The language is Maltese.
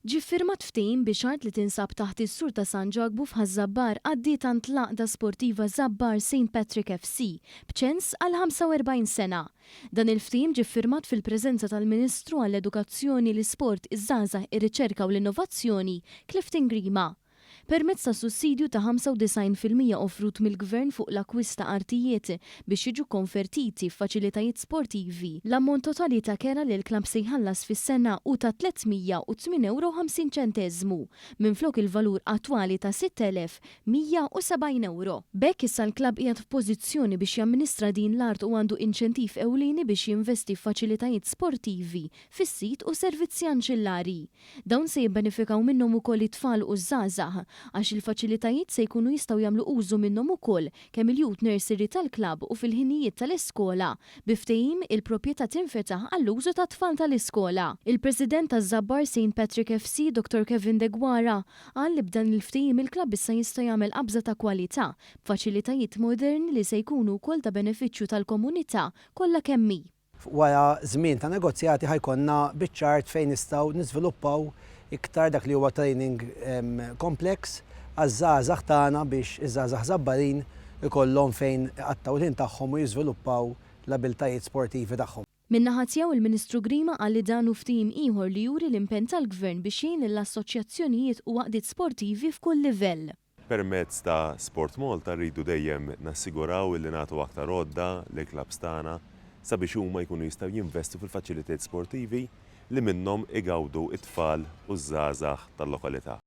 Ġie ffirmat ftehim biex art li tinsab taħt is-Sur ta' San Ġakbu f'Ħaż-Żabbar għaddiet għand l-Għaqda Sportiva Żabbar Saint Patrick FC b'ċens għal 45 sena. Dan il-ftehim ġie ffirmat fil-preżenza tal-Ministru għall-Edukazzjoni, l-Isport, iż-Żgħażagħ, ir-Riċerka u l-Innovazzjoni, Clifton Grima. Permezz ta' sussidju ta' 95% offrut mill-Gvern fuq l-akkwist ta' artijiet biex jiġu kkonvertiti f'faċilitajiet sportivi, l-ammont totali ta' kera li l-klabb se jħallas fis-sena hu ta' 308 ewro u 50 ċenteżmu, minflok il-valur attwali ta' 6,170 ewro. B'hekk issa l-klabb qiegħed f'pożizzjoni biex jamministra din l-art u għandu inċentiv ewlieni biex jinvesti f'faċilitajiet sportivi fis-sit u servizzi anċillari. Dawn se jibbenefikaw minnhom ukoll it-tfal u ż-żgħażagħ, għax il-faċilitajiet se jkunu jistgħu jagħmlu użu minnhom ukoll kemm il-youth nursery tal-klabb u fil-ħinijiet tal-iskola. Bi ftehim, il-proprjetà tinfetaħ għall-użu tat-tfal tal-iskola. Il-President taż-Żabbar Saint Patrick FC, Dottor Kevin Deguara, qal li b'dan il-ftehim il-klabb issa jista' jagħmel qabża ta' kwalità, b'faċilitajiet moderni li se jkunu wkoll ta' benefiċċju tal-komunità kollha kemm hi. Wara żmien ta' negozjati ħa jkollna biċċa art fejn nistgħu niżviluppaw iktar dak li huwa training complex għaż-żgħażagħ tagħna biex iż-żgħażagħ Żabbarin ikollhom fejn iqattgħu l-ħin tagħhom u jiżviluppaw l-abiltajiet sportivi tagħhom. Min-naħa tiegħu il-Ministru Grima qal li dan hu ftehim ieħor li juri l-impenn tal-Gvern biex jgħin lill-assoċjazzjonijiet u għaqdiet sportivi f'kull livell. Permezz ta' Sport Malta rridu dejjem nassiguraw illi nagħtu aktar għodda lill-klabbs tagħna sabiex huma jkunu jistgħu jinvestu fil-faċilitajiet sportivi li minnhom igawdu t-tfal u ż-żgħażagħ tal-lokalità.